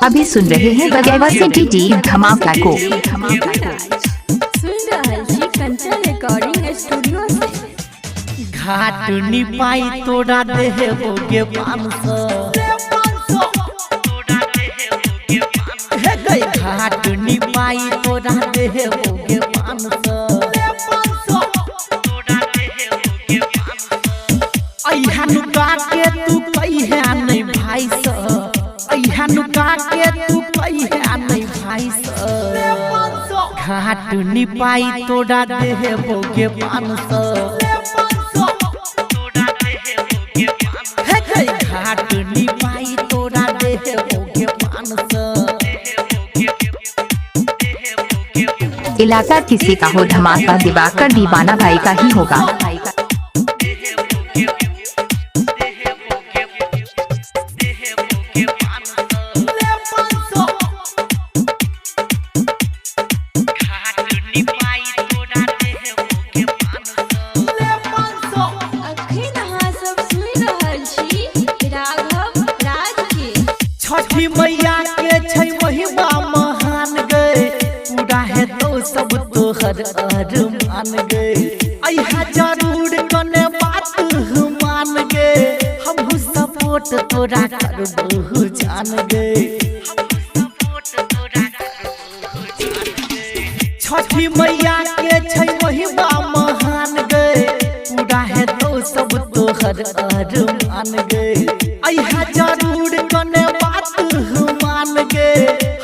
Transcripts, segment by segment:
अभी सुन रहे हैं बगैवा सिटी टी धमाका को। सुन रहल छी कंचन रिकॉर्डिंग स्टूडियो से। घाट निपाई तोरा देबो गे 500। हे गई घाट निपाई तोरा देबो गे 500। अइहा नुका के तू कहिया नहीं भाई स, अइहा नुका के तू कहिया नहीं भाई स। घाट निपाई तोरा देबो गे 500। हे गई घाट निपाई तोरा देबो गे 500। इलाका किसी का हो धमाका दिवाकर दीवाना भाई का ही होगा। अखन अहाँ सब सुनि रहल छी राघव राज के। छठी मैया के छै महिमा महान गे, पूरा हेतौ सब तोहर अरमान गे। अइहा जरूर कने बात मान गे, हमहू सपोर्ट तोरा करबहु जान गे। छठी मैया के छै महिमा महान गे, पूरा हेतौ सब तोहर अरमान गे। अइहा जरूर कने बात मान गे,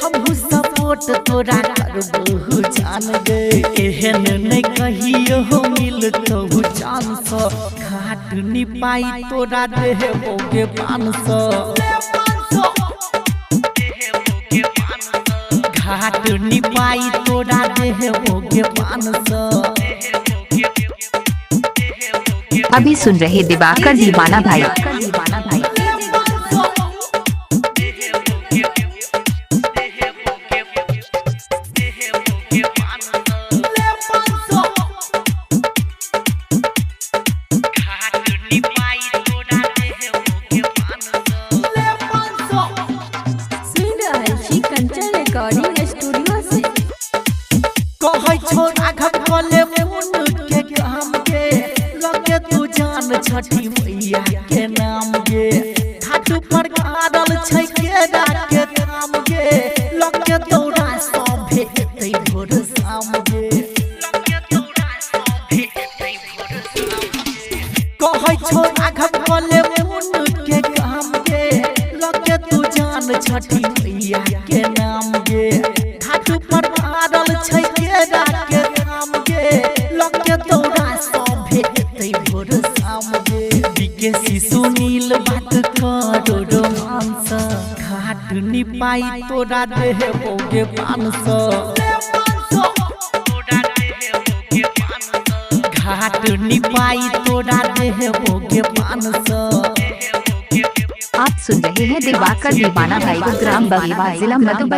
हमहू सपोर्ट तोरा करबहु जान गे। एहन नहि कहियो मिलतौ चांस, घाट निपाई तोरा देबो गे 500। घाट निपाई तोरा देबो गे 500। अभी सुन रहे दिवाकर दीवाना भाई। सुनि रहल छी कंचन रिकॉर्डिंग स्टूडियो से। कहै छौ राघव कले पुन के काम गे, लगे तू जान छठी मैया के नाम गे। घाट पर गाड़ल छै केरा के थाम गे, लगे तोरा सभे एतै भोर शाम गे। कहै छौ राघव कले पुन के काम गे, लगे तू जान छठी मैया के नाम गे। घाट पर गाड़ल छै केरा के थाम गे, लगे तोरा सभे एतै भोर शाम गे। विकेशी सुनील बात करो रोमांस, घाट निपाई तोरा देबो गे 500। घाट निपाई तोरा देबो गे 500। आप सुन रहे हैं दिवाकर दीवाना भाई को ग्राम बगेवा जिला मधुबनी।